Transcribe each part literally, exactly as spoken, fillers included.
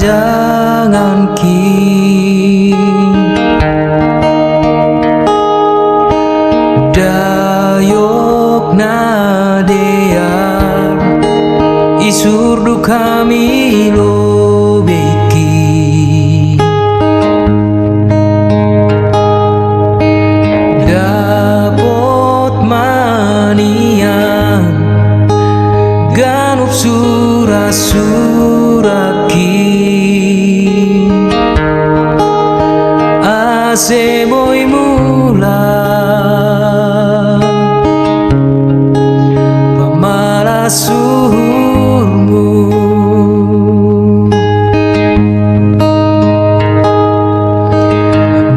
Janganki dayok na dear, i surdu kami lobeki. Dapot manian ganup sura-suraki, ase boi mulak pamalas uhurmu.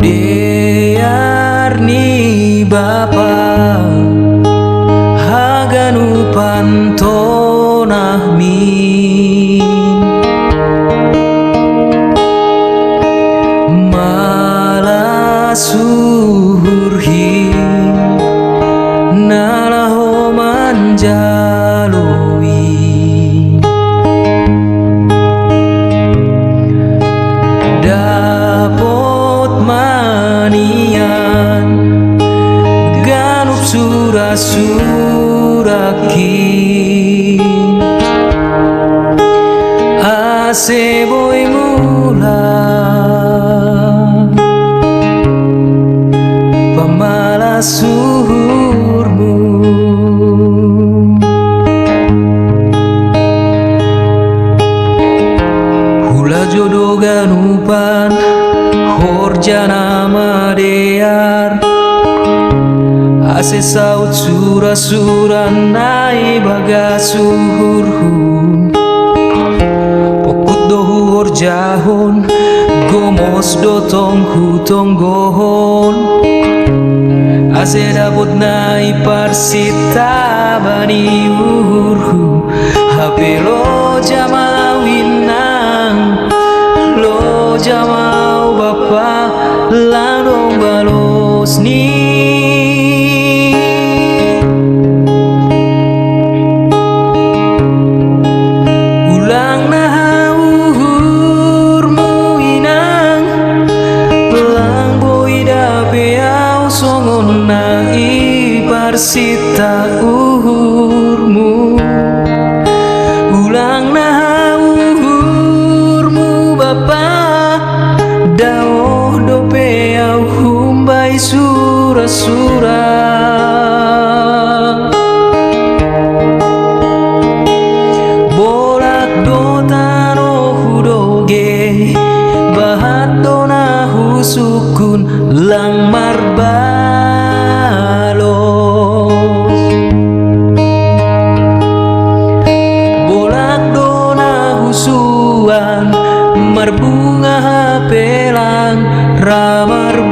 Dear ni Bapa, haganupan tonahmi, malas uhur hi na laho manjaloi. Dapot manian ganup sura-suraki, ase boi mulak pamalas uhurmu. Hula jo do ganupan horja na madear, ase saut sura-sura na i bagas uhurhu. Pokut do huhorjahon, gomos do tong hutonggohon, ase dapot na i parsitaban ni uhurhu. Hape loja ma au inang, loja ma au bapa, lang dong balosni. Ulang na hau uhurmu inang, lang boi dape au songon na i parsita uhurmu. Ulang na hau uhurmu bapa, daoh dope au humbai sura-sura. Bolak do tano hudoge, bahat do na husungkun, lang marbalos. Bolak do na husuan, marbunga hape lang ra marbuah.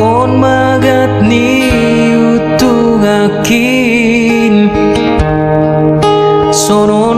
On ma gat ni untungangkin, songon